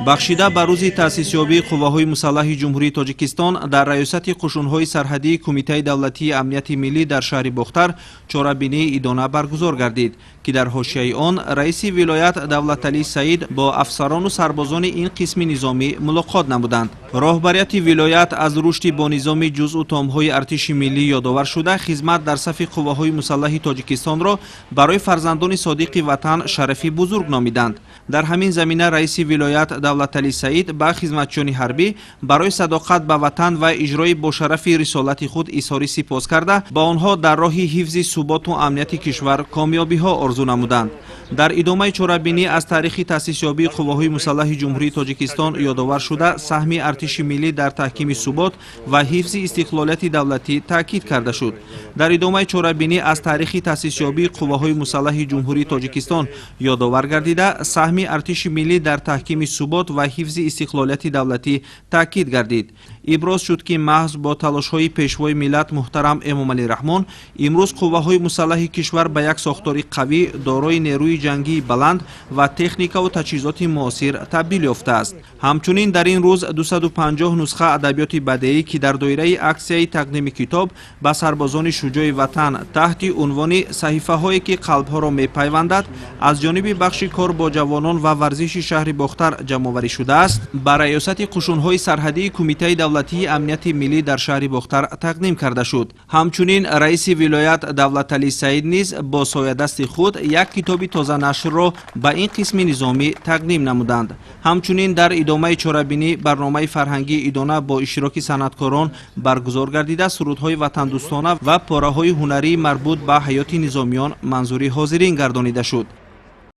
Бахшида ба рӯзи таъсисёбии Қувваҳои мусаллаҳи Ҷумҳурии Тоҷикистон дар Раёсати қушунҳои сарҳадии Кумитаи давлатии амнияти миллӣ дар шаҳри Бохтар чорабинии идона баргузор гардид, ки дар ҳошияи он раиси вилоят Давлаталӣ Саид бо афсарону сарбозони ин қисми низомӣ мулоқот намуданд. Роҳбарияти вилоят аз рушди бонизоми ҷузъу томҳои артиши миллӣ ёдовар шуда, хизмат дар сафи Қувваҳои мусаллаҳи Тоҷикистонро барои фарзандони содиқи ватан шарафи бузург номиданд. Дар ҳамин замина раиси вилоят Давлаталӣ Саид ба хизматчиёни ҳарбӣ барои садоқат ба ватан ва иҷрои бошарафи рисолати худ изҳори сипос карда, ба онҳо дар роҳи ҳифзи суботу амнияти кишвар комёбиҳо орзу намуданд. Дар идомаи чорабинӣ аз таърихи таъсисёбии Қувваҳои мусаллаҳи Ҷумҳурии Тоҷикистон ёдовар шуда, саҳми артиши миллӣ дар таҳкими субот ва ҳифзи истиқлолияти давлатӣ таъкид карда шуд. Дар идомаи чорабинӣ аз таърихи таъсисёбии Қувваҳои мусаллаҳи Ҷумҳурии Тоҷикистон ёдовар гардида, саҳми артиши миллӣ дар таҳкими субот ва ҳифзи истиқлолияти давлатӣ таъкид гардид. Иброз шуд, ки маҳз бо талошҳои Пешвои миллат муҳтарам Эмомалӣ Раҳмон имрӯз қувваҳои мусаллаҳи кишвар ба як сохтори қавӣ, дорои нерӯи ҷангии баланд ва техникаву таҷҳизоти муосир табдил ёфтааст. Ҳамчунин дар ин рӯз 250 нусха адабиёти бадеӣ, ки дар доираи аксияи тақдими китоб ба сарбозони шуҷои ватан таҳти унвони «Саҳифаҳое, ки қалбҳоро мепайвандад» аз ҷониби бахши кор бо ҷавонон ва варзиши шаҳри Бохтар ҷамъоварӣ шудааст, ба Раёсати қушунҳои сарҳадии Кумитаи давлатии амнияти миллӣ дар шаҳри Бохтар тақдим карда шуд. Ҳамчунин раиси вилоят Давлаталӣ Саид низ бо соядасти худ як китоби тозанашрро ба ин қисми низомӣ тақдим намуданд. Ҳамчунин дар идомаи чорабинӣ барномаи фарҳангии идона бо иштироки санъаткорон баргузор гардида, сурудҳои ватандӯстона ва пораҳои ҳунарии марбут ба ҳаёти низомиён манзури ҳозирин гардонида шуд.